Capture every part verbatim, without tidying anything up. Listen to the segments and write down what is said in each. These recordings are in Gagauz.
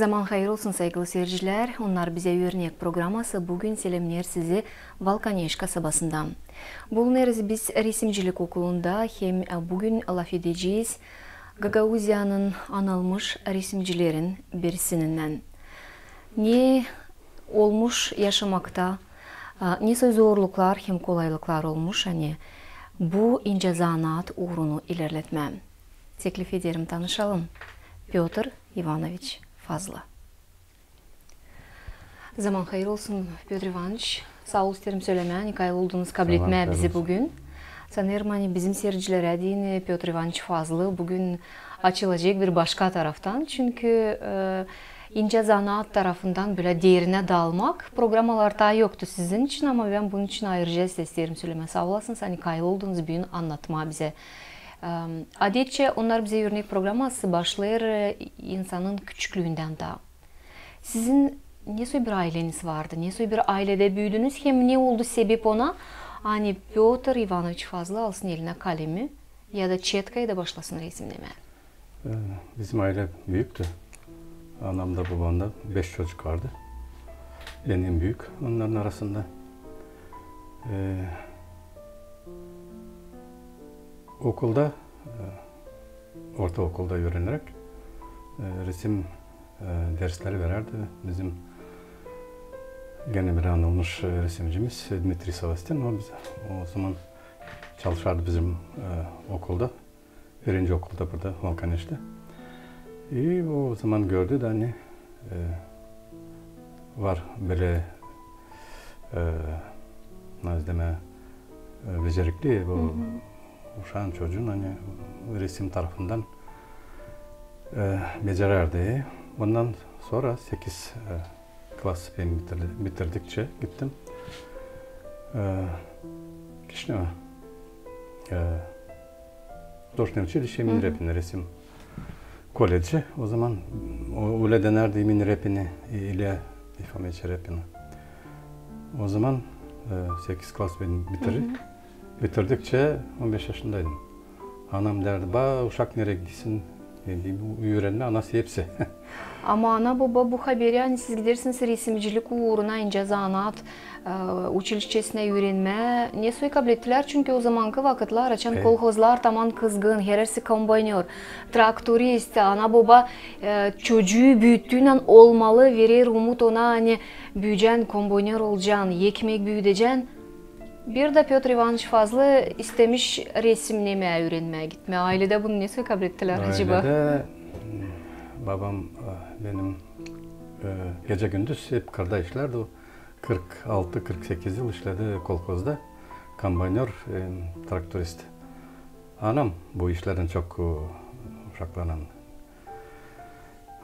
Zaman hayır olsun, saygılı seyircilär. Onnar bizä örnek programası bugün selämnär sizi Valkaneş kasabasından. Bulunêrız biz resimcilik okulunda, hem bugün lafedecez Gagauziyanın anılmış resimcilerin birisininnän. Ne olmuş yaşamakta, ne soy zorluklar hem kolaylıklar olmuş, ani bu incä zanaat uurunu ilerletmää. Teklif ederim, tanışalım. Pötr İvanoviç Fazlı. Zaman hayır olsun, Pötr İvanoviç. Saa ol isteerim sölemää, ani kayıl oldunuz kabletmää bizi bugün. Sanêrım, ani bizim seyircilerä deyni, Pötr İvanoviç Fazlı bugün açılacek bir başka taraftan. Çünkü, e, incä zanaat tarafından bölä derinä dalmak programalarda yoktu sizin için, ama bän bunun için ayırıca sizä isteerim sölemää. Saa olasınız, ani kayıl oldunuz büün annatmaa bizä. E, adetçä onnar bizä örnek programası başlêêr, e, insanın küçüklüündän taa. Sizin ne soy bir ayleniz vardı, ne soy bir ayledä büüdünüz, hem ne oldu sebep ona, ani Pötr İvanoviç Fazlı alsın elinä kalemi ya da çetkayı da başlasın resimnemää? E, bizim aylä büüktü. Anamda, babamda beş çocuk vardı. Bän en büük onnarın arasında. E, okulda, e, ortaokulda üüreneräk, e, resim, e, dersleri verärdi bizim genä bir anılmış, e, resimcimiz, e, Dmitriy Savastin. O biz-, o zaman çalışardı bizim, e, okulda. Birinci okulda burada, Valkaneştä. E, o zaman gördü dä, ani, e, var bölä, e, nasıl demää, e, becerikli bu uşaan, çocuun, ani resim tarafından, e, becerärdi. Ondan sora sekiz, e, klas bän bitirdi-, bitirdikçä gittim, e, Kişinevä, e, художественное училище имени Репина, resim koledži. O zaman, o, ölä denärdi имени Репина, İlya Efomiç Repina. O zaman, e, sekiz klas bän bitir-, bitirdikçä on beş yaşındaydım. Anam därdi, ba, uşak nereyi gitsin, e, bu üürenmää, anası hepsi. Ama ana-boba bu haberi, ani siz gidersiniz resimcilik uuruna, incä zanaat, e, uçilişçesinä üürenmää, ne soy kablettilär, çünkü o zamankı vakıtlar, açan kolhozlar taman kızgın, herersi kombaynör, traktorist, ana-boba, e, çocuu büüttüünän olmalı, verer umut ona, ani büüyecän, kombaynör olacan, ekmek büüdecän. Bir dä Pötr İvanoviç Fazlı istemiş resimnemää üürenmää gitmää. Ayledä bunu ne soy kablettilär acaba? Ayledä, m, babam, e, benim, e, gecä-gündüz hep kırda işlärdi. O kırk altı, kırk sekiz yıl işledi kolhozda. Kombaynör, e, traktorist. Anam bu işlerdän çok, e, uşaklarınnan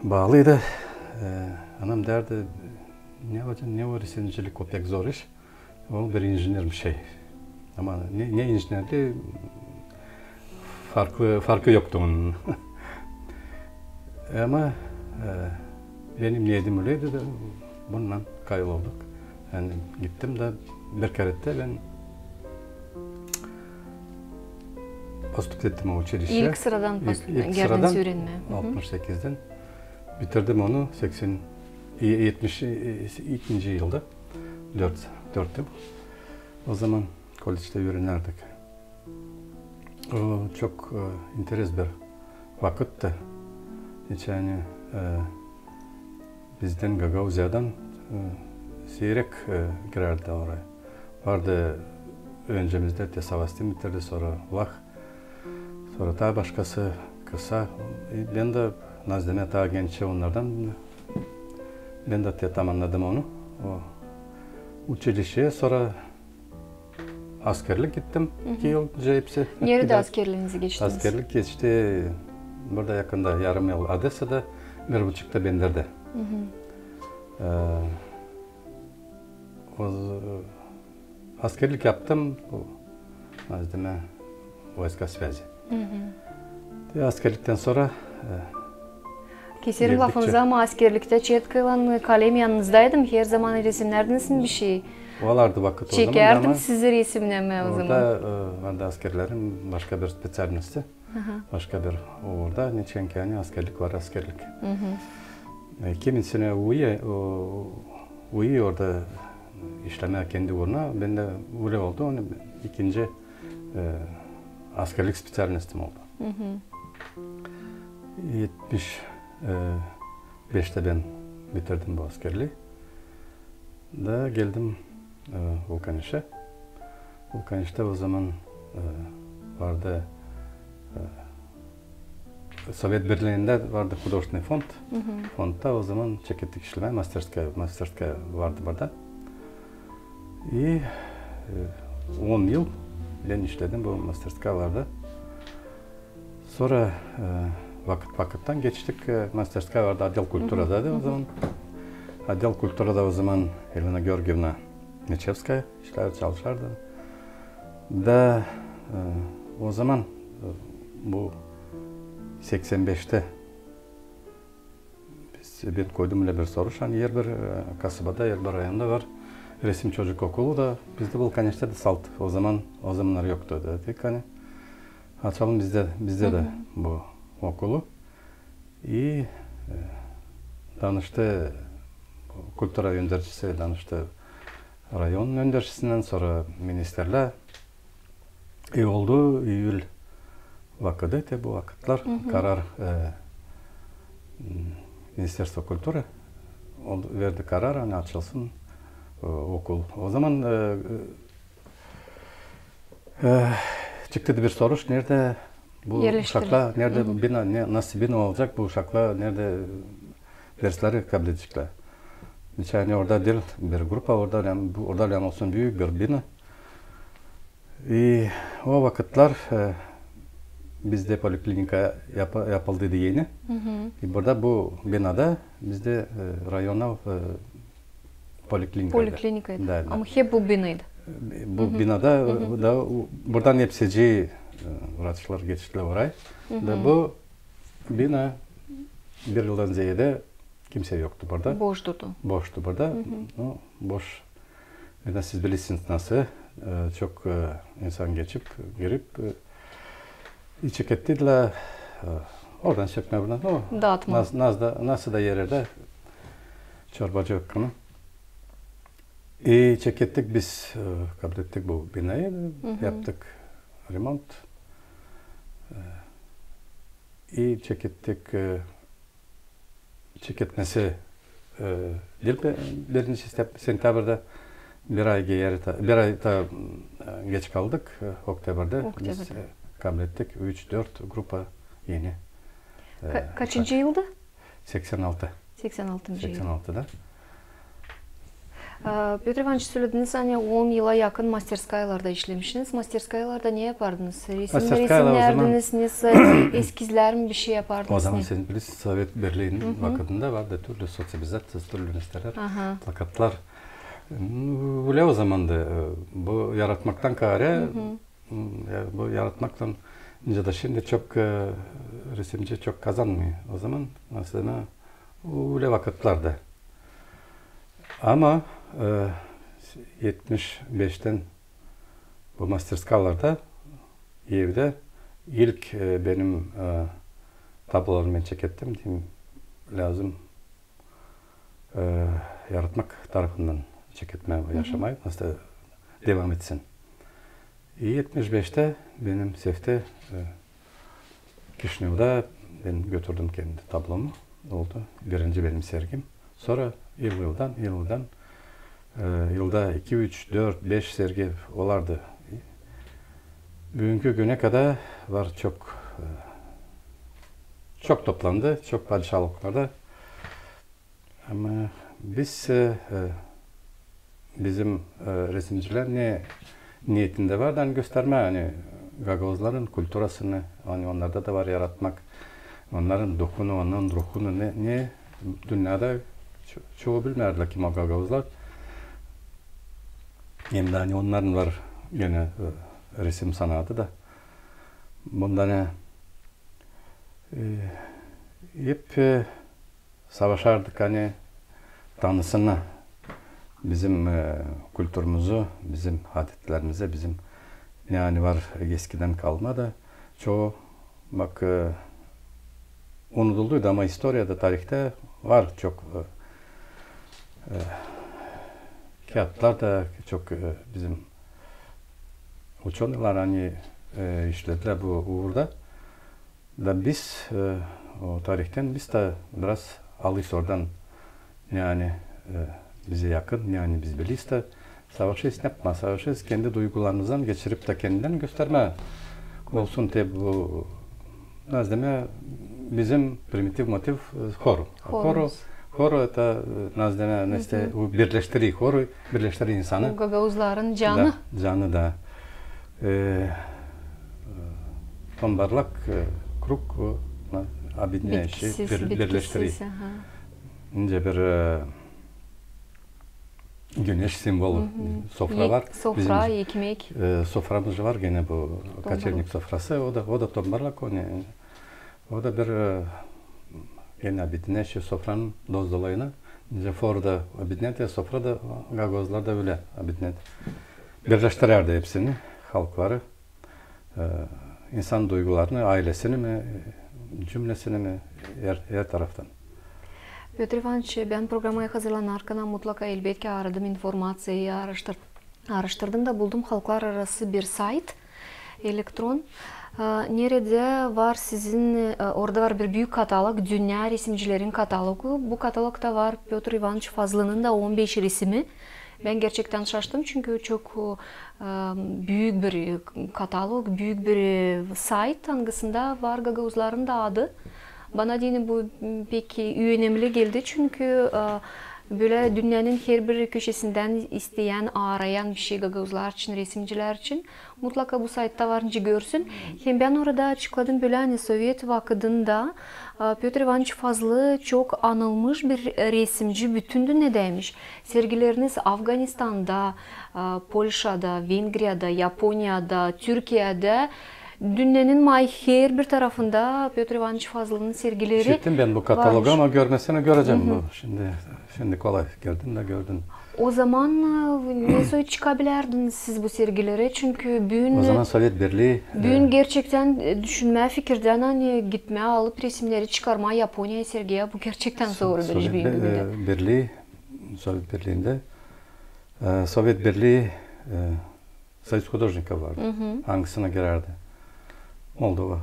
baalıydı. E, anam därdi, ne o, ne o resimcilik, o pek zor iş. O bir injener bir şey. Ama ne, ne injenerdi, farkı, farkı yoktu onun. Ama, e, benim niyetim öleydi dä, bununnan kayıl olduk. Yani gittim dä bir kerä dä bän postuptım o uçilişä. İlk sıradan geldiniz üürenmää. Altmış sekizdän. Bitirdim onu seksen, e, etmiş, e, ikinci yılda. Dört, dört yıl. O zaman koledžtä üürenärdik. O çok, e, interes bir vakıttı. Neçin ani, e, bizdän, Gagauziyadan, e, siirek, e, girärdi oraya. Vardı öncemizdä te Savastin bitirdi, sora Vlah, sora taa başkası, Kısa. E, bän dä, nasıl demää, taa gençä onnardan, bän dä te tamannadım onu, o uçilişä, sora askerlik gittim. İki yıl hepsi. Neredä askerliinizi geçtiniz? Askerlik geçti burada yakında, yarım yıl Odesada, bir buçuk da Benderdä. E, o z-, askerlik yaptım, bu, nasıl demää, войска связи. Te askerlikten sora, e, Keserim lafınızı, ama askerliktä çetkaylan kalem yanınızdaydı mı? Her zaman resimnärdiniz mi bir şey? Olardı vakıt o zaman. Çekärdi mi sizi resimnemää o zaman? Orada, e, vardı askerlerin başka bir speţialnosti, başka bir uurda, neçin ani askerlik var, askerlik. E, kimin seni uyuyor, o, uyuyor orada işlemää kendi uuruna. Bendä ölä oldu. Onu ikinci, e, askerlik spesialnostum oldu. Etmiş, e, beştä bän bitirdim bu askerlii. Da geldim, e, Vulkaneşä. Vulkaneştä o zaman, e, vardı, e, Sovet Birliindä vardı hudojestvenıy fond. Fondta o zaman çekettik işlemää, masterskaya, masterskaya vardı burada. İ, e, on yıl bän işledim bu masterskayalarda. Sora, e, vakıt-vakıttan geçtik, e, masterskaya vardı, otel kulturada da o zaman. Otel kulturada o zaman Elena Georgievna Neçevskaya işlär, çalışardı. Da, e, o zaman, e, bu seksän beştä bän koydum ölä bir soruş, ani herbir, e, kasabada, herbir rayonda var resim çocuk okulu da, bizdä Vulkaneştä dä salt. O zaman, o zamannar yoktu. Dedik, ani açalım bizdä, bizdä dä bu okulu. İ, e, danıştı kultura öndercisi, danıştı rayon öndercisindän, sora ministerlär. İ oldu iyül vakıdı, te bu vakıtlar karar, e, m, Ministerstvo kulturı oldu, verdi karar, ani açılsın, e, okul. O zaman, e, e, çıktı da bir soruş, neredä bu uşaklar, neredä bina, ne, nasıl bina olacek, bu uşaklar neredä dersleri kabledeceklär. Neçin, ani orada diil bir grupa, orada, ani bu, orada, ani olsun büük bir bina. İ o vakıtlar, e, bizdä poliklinika yapa-, yapıldı eni. İ burada bu binada bizdä, e, rayonal, e, poliklinika. Poliklinika. Da, da. Ama hep bu binaydı. Bu binada, e, da, o, buradan hepsicii, e, vraçlar geçtilär orayı. Da bu bina bir yıldan zeedä kimsey yoktu burada. Boş durdu. Boştu burada. Nu, boş. Bina, siz bilirsiniz nasıl, e, çok, e, insan geçip, girip, e, i çeketti da, e, oradan çekmää, buradan, o, daatmaa. Nas-, nas-, da, nasıl da erlerdä çorbacı hakkını. İ çekettik biz, e, kablettik bu binayı, yaptık remont. E, i çekettik, e, çeketmesi, e, diil mi, birinci sentябрьda, bir ay geeri ta-, bir ay ta, e, geç kaldık, e, oktyabrda. Biz, e, kablettik üç, dört grupa eni. E, kaçıncı yıldı? Seksän altı. Seksän altıncı yıl. Seksän altıda. Aa, Pötr İvanıç, sölediniz, ani on yıla yakın masterskayalarda işlemişsiniz. Masterskayalarda ne yapardınız? Resim resimnerdiniz, nesä, eskizlär mi, bir şey yapardınız? O zaman, siz bilirsiniz, Sovet Birliinin vakıdında vardı türlü sotsializaţiya, türlü nesneler, plakatlar. Ölä o zamandı, e, bu yaratmaktan kaarä, m, ya, bu yaratmaktan nicä dä şindi çok, e, resimci çok kazanmêêr. O zaman, aslında, ölä vakıtlardı. Ama, e, etmiş beştän bu masterskayalarda evdä ilk, e, benim, e, tablolarımı bän çekettim. Dedim, lääzım, e, yaratmak tarafından çeketmää, yaşamayı, nasıl devam etsin. İ etmiş beştä benim sefte, e, Kişinevda bän götürdüm kendi tablomu. Oldu birinci benim sergim. Sora yıl-yıldan, yıl-yıldan, e, yılda iki, üç, dört, beş sergi olardı. Büünkü günä kadar var çok, e, çok toplandı, çok padişahlıklarda. Ama biz, e, e, bizim, e, resimcilär ne niyetindä var da, ani göstermää, ani gagauzların kulturasını, ani onnarda da var yaratmak, onnarın duhunu, onnarın ruhunu, ne, ne dünnedä ço-, çoyu bilmeerlär kim o gagauzlar. Hem dä, ani onnarın var genä, e, resim sanatı da. Bunda ne, e, hep, e, savaşardık, ani tanısınnar bizim, e, kulturumuzu, bizim adetlerimizi, bizim ne ani var eskidän kalma da. Çoyu, bak, e, unutulduydu, ama istoriyada, tarihtä Var çok e, e, kiyatlar da çok e, bizim uçenılar, ani e, işledilär bu uurda. Da biz e, o tarihtän biz dä biraz alış oradan, ne ani e, bizä yakın, ne ani biz bileriz da savaşêrız, ne yapmaa savaşêrız, kendi duygularımızdan geçirip da kendindän göstermää olsun te bu, nasıl demää, bizim primitiv motiv e, horu. Horu, horu, это, e, nasıl demää, neste, bu birleştirir, horu birleştirir insanı. Bu gagauzların canı. Da, canı da. E, e, tombarlak, e, krug, o, na, объединяющий, bitkisiz, bir, bitkisiz, birleştirir. Aha. İnce bir e, güneş simvolu sofra var. Sofra, bizim ekmek. E, soframız var genä bu koçernik sofrası. O da, o da tombarlak, o ne, o da bir e, genä объединяющий sofranın doz dolayına. İnce horu da объединяет, sofra da gagauzlar da ölä объединяет. Birleştirärdi hepsini, halkları. E, insan duygularını, aylesini mi, cümlesini mi, her, her taraftan. Pötr İvanıç, bän programaya hazırlanarkan mutlaka, elbetki, aradım informaţiyayı, araştır-, araştırdım da buldum halklararası bir sayt, elektron, e, neredä var sizin, e, orada var bir büük katalog, dünnä resimcilerin katalogu. Bu katalogta var Pötr İvanıç Fazlının da on beş resimi. Bän gerçektän şaştım, çünkü çok e, büük bir katalog, büük bir e, sayt, angısında var gagauzların da adı. Bana deyni bu pek önemli geldi, çünkü e, bölä dünnänin herbir köşesindän isteyän, aarayan bişey gagauzlar için, resimcilär için mutlaka bu saytta var nicä görsün. Hem bän orada açıkladım bölä, ani sovet vakıdında e, Pötr İvanıç Fazlı çok anılmış bir resimci, bütün dünnedäymiş. Sergileriniz Afganistanda, e, Polşada, Vengriyada, Yaponiyada, Türkiyedä, dünnänin may herbir tarafında Pötr İvanıç Fazlının sergileri var. İşittim bän bu katalogu, ama görmesini görecäm bu. Şindi, şindi kolay. Gördün da gördün. O zaman e, ne soy çıkabilärdiniz siz bu sergilerä? Çünkü büün... O zaman Sovet Birlii, büün e, gerçektän e, düşünmää fikirdän, ani gitmää alıp resimneri çıkarmaa Yaponiyaya sergiyä, bu gerçektän zor bir iş. Sovet Bi-, büünkü gündä, e, Birlii, Sovet Birliindä, e, Sovet Birlii, e, Союз художников vardı. Angısına girärdi? Moldova, e,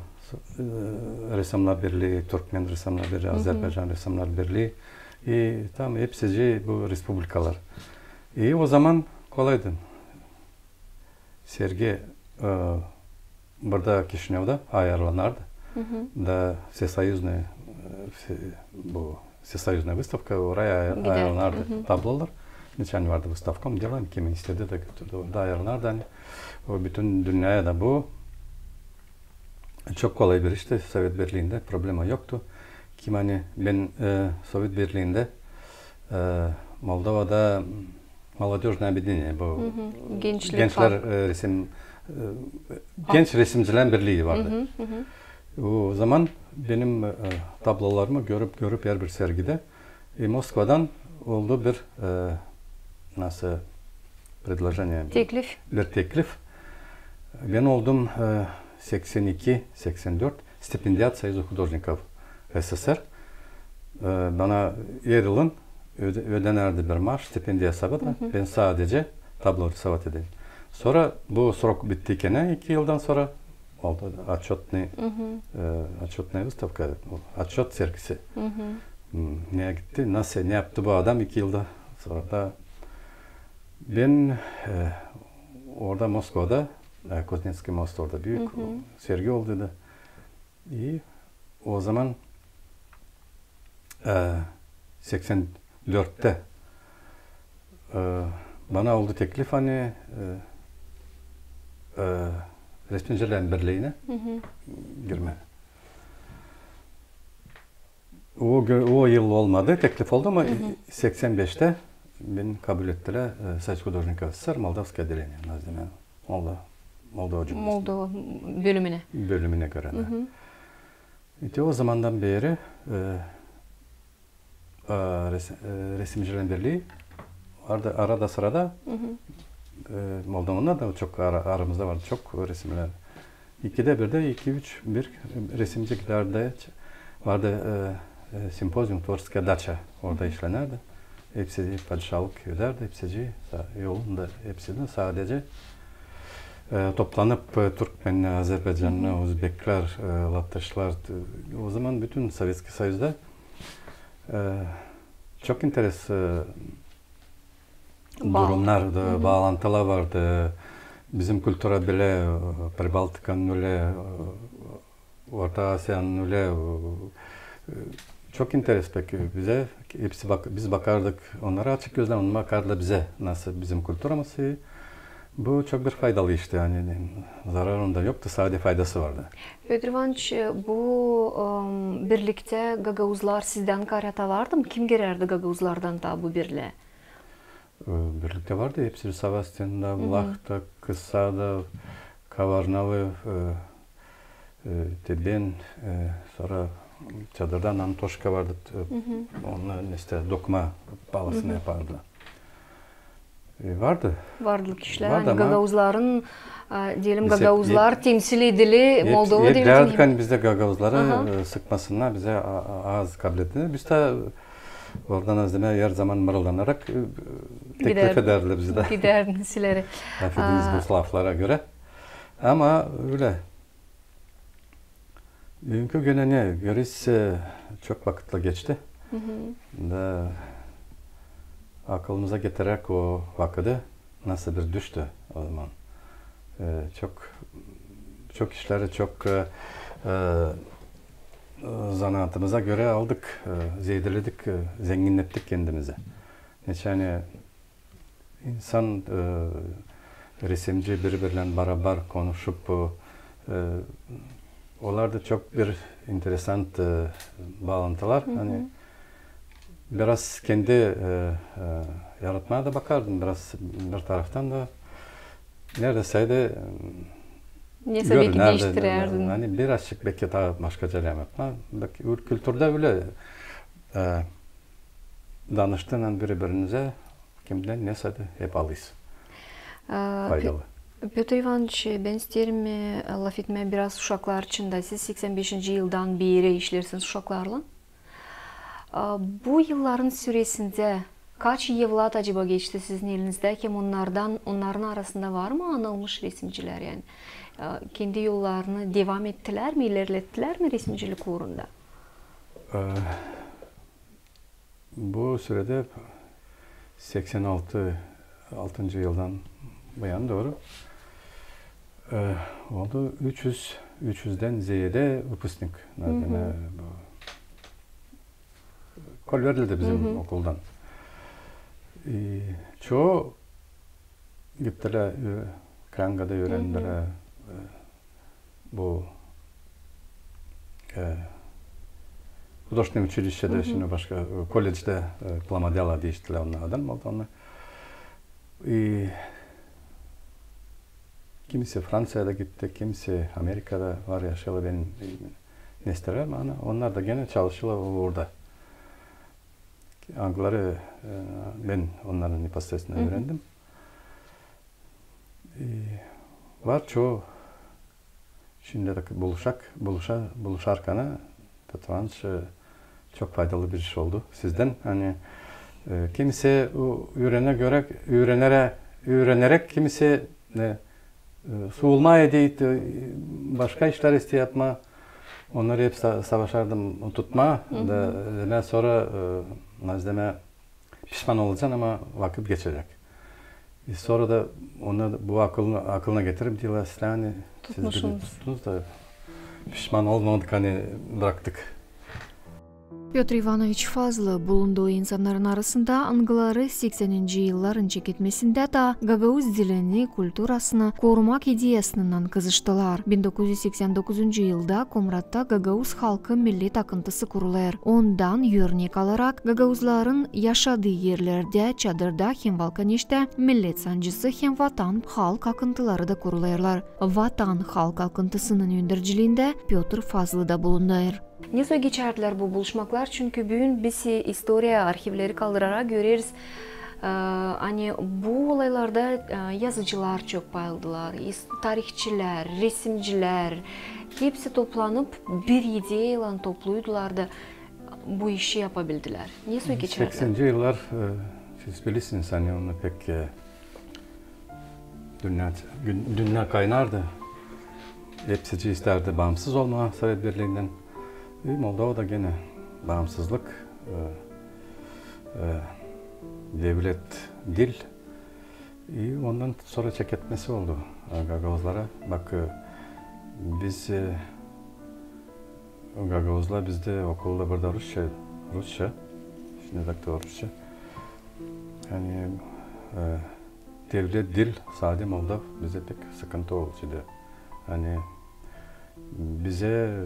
Ressamlar Birlii, Türkmen Ressamlar Birlii, Azerbaycan Ressamlar Birlii. E, tam hepsicii bu respublikalar. E, o zaman kolaydı. Sergi, e, burada Kişinevda ayarlanardı. Da всесоюзный, e, все, bu всесоюзная выставка, oraya ay-, ayarlanardı tablolar. Neçin ani vardı выставка, delan, kim istedi da götürdü. Orada ayarlanardı, ani o bütün dünneyada bu çok kolay bir işti. Sovet Birliindä problema yoktu. Kim ani bän, e, Sovet Birliindä, e, Moldovada молодёжное объединение, bu gençlär, e, resim, e, genç resimcilerin birlii vardı. O zaman benim, e, tablolarımı görüp, görüp herbir sergidä, e, Moskvadan oldu bir, e, nasıl, предложение, bir teklif. Bän oldum, e, seksen iki, seksen dört stipendiat Союза художников СССР. E, bana her yılın öde-, ödenärdi bir maaş, stipendiya hesabı da. Bän sadecä tablo risovat edeyim. Sora bu srok bitti genä, iki yıldan sora oldu отчётный, e, отчётная выставка, bu отчёт sergisi. Hmm, neyä gitti, nasıl, ne yaptı bu adam iki yılda? Sora da bän, e, orada Moskvada, e, Kuznetskiy most orada büük, sergi olduydı. E, o zaman, e, seksen dörttä, e, bana oldu teklif, ani, e, e, resimcilerin birliinä girmää. O gö-, o yıl olmadı, teklif oldu, ama seksen beştä beni kabul ettilär, e, Союз художников СССР, Молдавское отделение, nasıl demää, Moldo-, Moldova cümlesine. Moldova bölümünä. Bölümünä görä, da. E, te o zamandan beri, e, e, res-, e, resimcilerin birlii arada, arada sırada, e, Moldovanlar da çok ara-, aramızda vardı, çok resimcilär. İkidä birdä, iki, üç, bir resimci gidärdi, vardı, e, e, simpozium, tvorçeskoya daça orada işlenerdi. Hepsi padişahlık öderdi, hepsi sa-, yolunda hepsi de sadece, e, toplanıp, e, türkmenlär, azerbaycanlılar, özbekler, e, latışlar, e, o zaman bütün Sovetskiy Soyuzda, e, çok interes, e, durumnar, e, baalantılar vardı. Bizim kultura bilä, e, Pribaltikanın ölä, e, Orta Asiyanın ölä, e, çok interes pek bizä. Hepsi bak-, biz bakardık onnara açık gözlän, onnar bakardılar bizä, nasıl bizim kulturamız. E, bu çok bir faydalı işti, ani zarar onda yoktu, sade faydası vardı. Pötr İvanıç, bu, ım, birliktä gagauzlar sizdän kaarä vardı mı? Kim girärdi gagauzlardan taa bu birlää? E, birliktä vardı hepsi: Savastin da, Vlah da, Kısa da, Kavarnalı, e, e, te bän, e, sora çadırdan Antoşka vardı, e, onnar, işte, dokuma paalasını yapardı. E, vardı. Vardı kişilär, vardı, ani ama gagauzların, e, deyelim, gagauzlar temsil edili Moldova devletinin. Hep derdik, ani bizdä gagauzları, e, sıkmasınnar, bizä a-, a-, az kabul ettiler. Biz dä oradan, az demää, her zaman mırıldanarak, e, teklif edärdiler bizi dä. Gidärdiniz ileri. Afediniz bu laflara görä. Ama ölä. Büünkü günä ne göreriz, e, çok vakıt da geçti. Da akılımıza getiräk o vakıdı, nasıl bir düştü o zaman. E, çok, çok işleri çok, e, e, zanaatımıza görä aldık, e, zeedeledik, e, zenginnettik kendimizi. Neçin ani insan, e, resimci biri-birlän barabar konuşup, e, olar da çok bir interesant, e, baalantılar. Ani biraz kendi, e, e, yaratmaa da bakardım, biraz bir taraftan da neredäsä dä, e, neredä, ani birazcık beki taa başkaca yaratmaa. Bak, kül-, kulturdä ölä, e, danıştıynan biri-birinizä, kimdän nesä dä hep alêrız. E, faydalı. Pö-, Pötr İvanıç, bän isteerim, e, lafetmää biraz uşaklar için dä. Siz seksän beşinci yıldan beeri işlersiniz uşaklarlan. A, bu yılların süresindä kaç evlat acaba geçti sizin elinizdä? Hem onnardan, onnarın arasında var mı anılmış resimcilär, ani, a, kendi yollarını devam ettilär mi, ilerlettilär mi resimcilik uurunda? E, bu süredä seksän altı, altıncı yıldan bu yana dooru, e, oldu üç üz, üç üzdän zeedä выпускник, nazdeme, bu kol verildi bizim okuldan. E, çoyu gittilär, e, Krangada üürendilär, e, bu, e, художественное училищеда, şindi başka, e, kollejdä, e, Пломодела diiştilär, onnar adam oldu onnar. E, kimisi Franţiyada gitti, kimisi Amerikada var, yaşêêrlar benim, e, nesterlerim, ani onnar da genä çalışêrlar orada. Angıları, e, bän onnarı непосредственно üürendim. E, var çoyu, şindi dä buluşak, buluşa-, buluşarkana, Pötr İvanıç, e, çok faydalı bir iş oldu sizdän. Ani, e, kimisi o üürenä görä, üürenerä, üüreneräk kimisi, e, e, suulmaa edäy, e, başka işlär isteer yapmaa. Onnarı hep sa-, savaşardım tutmaa. Da, e, bän sora, e, nazdeme, pişman olacan, ama vakıt geçecek. E, sora da onnar bu akılına, akılına getirip deerlär, siz ani siz beni tuttunuz da pişman olmadık, ani braktık. Pötr İvanoviç Fazlı bulundu o insannarın arasında, angıları seksäninci yılların çeketmesindä taa gagauz dilini, kulturasını korumak ideyasınnan kızıştılar. Bin dokuz üz seksän dokuzuncu yılda Komratta gagauz halkı millet akıntısı kurulêr. Ondan örnek alarak, gagauzların yaşadıı erlerdä, Çadırda hem Valkaneştä millet sancısı hem vatan halk akıntıları da kurulêrlar. Vatan halk akıntısının önderciliindä Pötr Fazlı da bulunêr. Ne soy geçärdilär bu buluşmaklar? Çünkü büün biz istoriya arhivleri kaldırarak göreriz, e, ani bu olaylarda, e, yazıcılar çok payıldılar, is-, tarihçilär, resimcilär, hepsi toplanıp bir ideyaylan topluydular da, bu işi yapabildilär? Nesoy geçärdi? Seksenci yıllar, e, siz bilirsiniz, ani onu pek, e, dünnä, gün-, dünnä kaynardı. Hepsicii istärdi baansız olmaa Sovet Birliindän. E, Moldova da genä baansızlık, e, e, devlet diil. E, ondan sora çeketmesi oldu, e, gagauzlara. Bak, e, biz, e, gagauzlar bizdä okulda burada rusça, rusça, şindi dä rusça. Ani, e, devlet diil, sade moldov, bizdä pek sıkıntı oldu şindi. Ani bizä,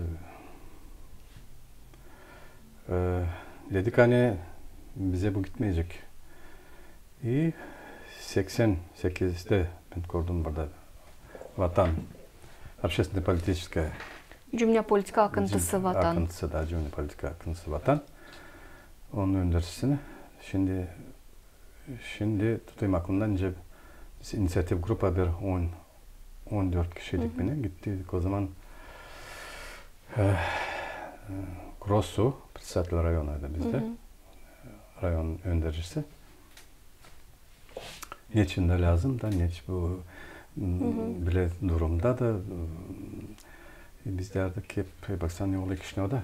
e, dedik, ani bizä bu gitmeyecek. И seksen sekizdä bän kurdum burada Vatan, общественно-политическая. Cümünä politika akıntısı Vatan. Akıntısı da, cümünä politika akıntısı Vatan. Onun öndercisini. Şindi, şindi tutayım aklımda, nicä biz iniţiativ grupa bir on, on dört kişiydik bine, gittik. O zaman, e, Grosu, председатель района da bizdä, rayon öndercisi. Neçin dä lääzım da, neçin bu, m, bile durumda da, m, biz deyärdik hep, e, baksana, ne oldu Kişinövda.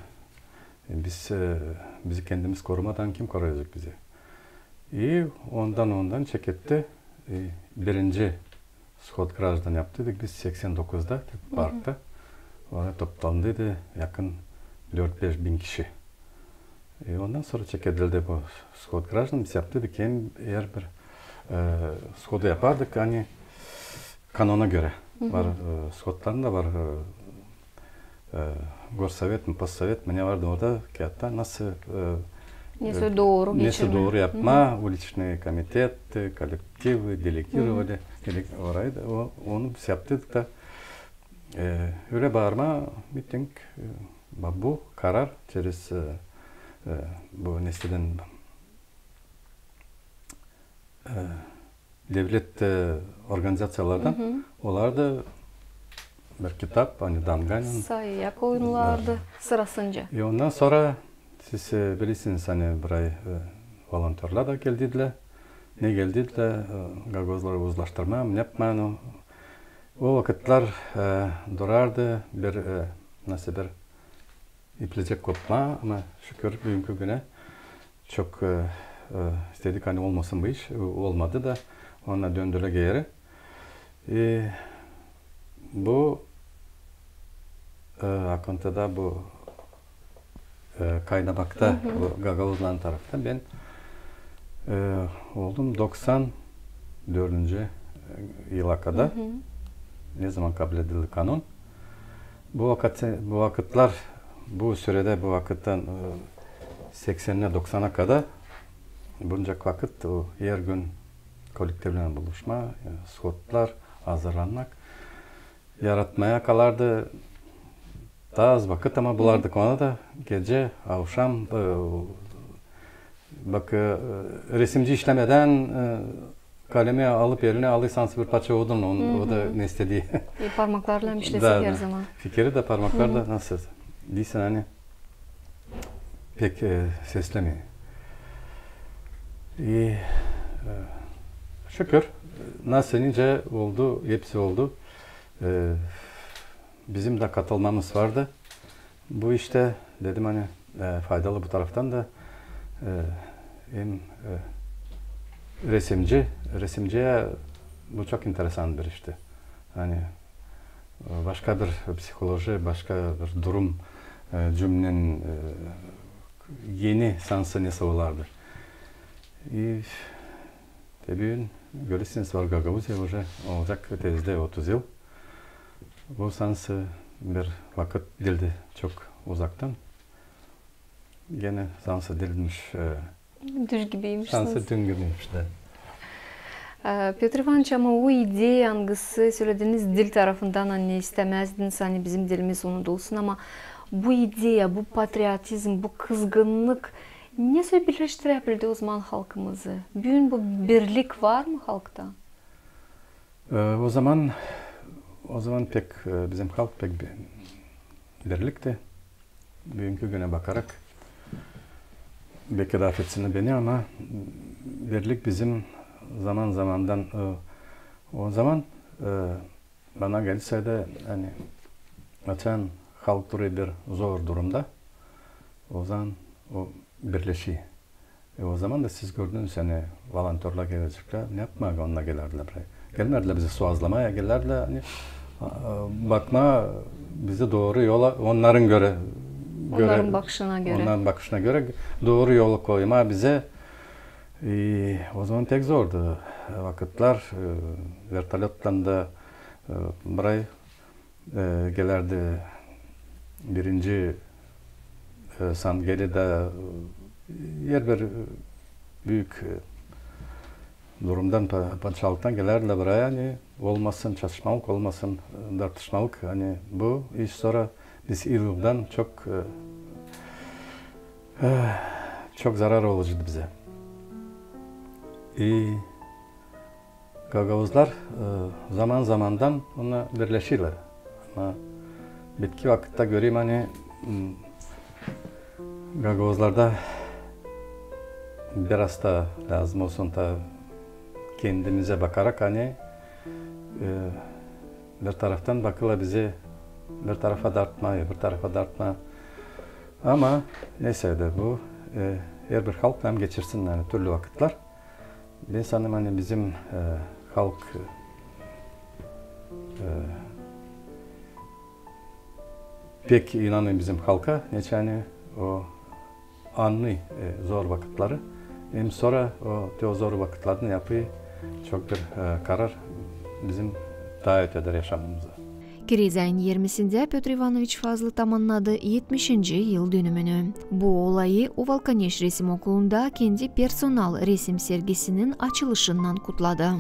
E, biz, e, bizi kendimiz korumadan kim koruyacek bizi? И ondan, ondan çeketti. E, birinci Shod grajdan yaptıydık biz seksen dokuzda parkta. Orada toplandıydı yakın dört-beş bin kişi. E, ondan sora çekedildi bu Shod grajdan. Biz yaptıydık hem her bir, e, shodu yapardık, ani kanona görä. Var, e, shodların da var, e, e, горсовет mi, постсовет mi, ne vardı orada kiyattan, nasıl, e, nesoy dooru geçirmää, nesoy dooru yapmaa, uliçnıy komitet, e, kollektivi, delegirovanı, dele-, orayı da, o, onu biz yaptıydık da, e, ölä baarmaa, miting, e, bu karar через, e, e, bu neslän, e, devlet, e, organizaţiyalardan, olar da bir kitap, ani Damganin. Sayıya koydulardı sırasınca. E, ondan sora siz, e, bilirsiniz, ani burayı, e, volontörlär dä geldilär. Ne geldilär, e, gagauzları uzlaştırmaa, ne yapmaa, o, o vakıtlar, e, durardı bir, e, nasıl bir iplecek kopmaa, ama şükür büünkü günä çok, e, e, istedik, ani olmasın bu iş, e, olmadı da, ona döndülär geeri. E, bu, e, akıntıda bu, e, kaynamakta, bu gagauzların tarafta bän, e, oldum doksan dördüncü yıla kadar, ne zaman kabledildi kanon. Bu vakıt, bu vakıtlar, bu süredä, bu vakıttan, e, seksenä, doksana kadar bunca vakıt, o, her gün kollektivlän buluşmaa, e, shodlar hazırlanmak, yaratmaya kalardı taa az vakıt, ama bulardık ona da gecä, avşam, e, bak, e, resimci işlemedän, e, kalemi alıp elinä, alêr sansın bir parça odun, o da ne istedii. E, parmaklarlan işlesin her zaman. Fikiri dä parmaklar da nasıl diilsän, ani pek, e, seslemeer. E, e, şükür, nasıl nicä oldu, hepsi oldu. E, bizim dä katılmamız vardı. Bu iştä, dedim, ani, e, faydalı bu taraftan da, e, hem, e, resimci, resimciyä bu çok interesan bir işti. Ani, e, başka bir psiholoji, başka bir durum, e, cümlän, e, eni sansın nesä olardı. E, te büün görersiniz, var Gagauziya, уже olacek tezdä otuz yıl. Bu sansın bir vakıt diildi çok uzaktan. Genä sansın diilmiş, e, düş gibiymiş, sansın dün gibiymiş dä. E, Pötr İvanıç, ama o ideya, angısı sölediniz, dil tarafından, ani istämäzdiniz, ani bizim dilimiz unudulsun, ama bu ideya, bu patriotizm, bu kızgınnık nesoy birleştirebildi o zaman halkımızı? Büün bu birlik var mı halkta? E, o zaman, o zaman pek, e, bizim halk pek bi-, birlikti. Büünkü günä bakarak, Beki lafetsin beni, ama birlik bizim zaman-zamandan, e, o zaman, e, bana gelseydi, ani açan halk durêr bir zor durumda, o zaman o birleşir. E, o zaman da siz gördünüz, ani volontörlär geleceklär. Ne yapmaa onnar gelärdilär burayı? Gelmärdilär bizi suazlamaa, gelärdilär, ani, a, a, bakmaa bizi dooru yola, onnarın görä, görä, onnarın bakışına görä, onnarın bakışına görä dooru yolu koymaa bizä. E, o zaman pek zordu vakıtlar. E, vertolötlan da, e, burayı e, gelärdi birinci, e, Sangelida, e, herbir, e, büük, e, durumdan, pa-, padişahlıktan gelärdilär burayı, ani olmasın çatışmalık, olmasın, e, dartışmalık. Ani bu iş sora biz yıldan çok, e, e, çok zarar olaceydı bizä. E, Gagauzlar, e, zaman-zamandan onnar birleşerlär. Ama bitki vakıtta göreyim, ani, m, gagauzlarda biraz da lääzım olsun da kendimizä bakarak, ani, e, bir taraftan bakêrlar bizi bir tarafa dartmaa, bir tarafa dartmaa. Ama neysä dä bu, e, herbir halk lääzım geçirsin, ani türlü vakıtlar. Bän sanêrım, ani bizim, e, halk, e, pek inanêr bizim halka, neçin ani o annêêr, e, zor vakıtları. Hem sora o, te o zor vakıtlardan yapêr çok bir, e, karar bizim taa ötedä yaşamamıza. Kerez ayın irmisindä Pötr İvanoviç Fazlı tamannadı etmişinci yıldönümünü. Bu olayı o Valkaneş resim okulunda kendi personal resim sergisinin açılışından kutladı.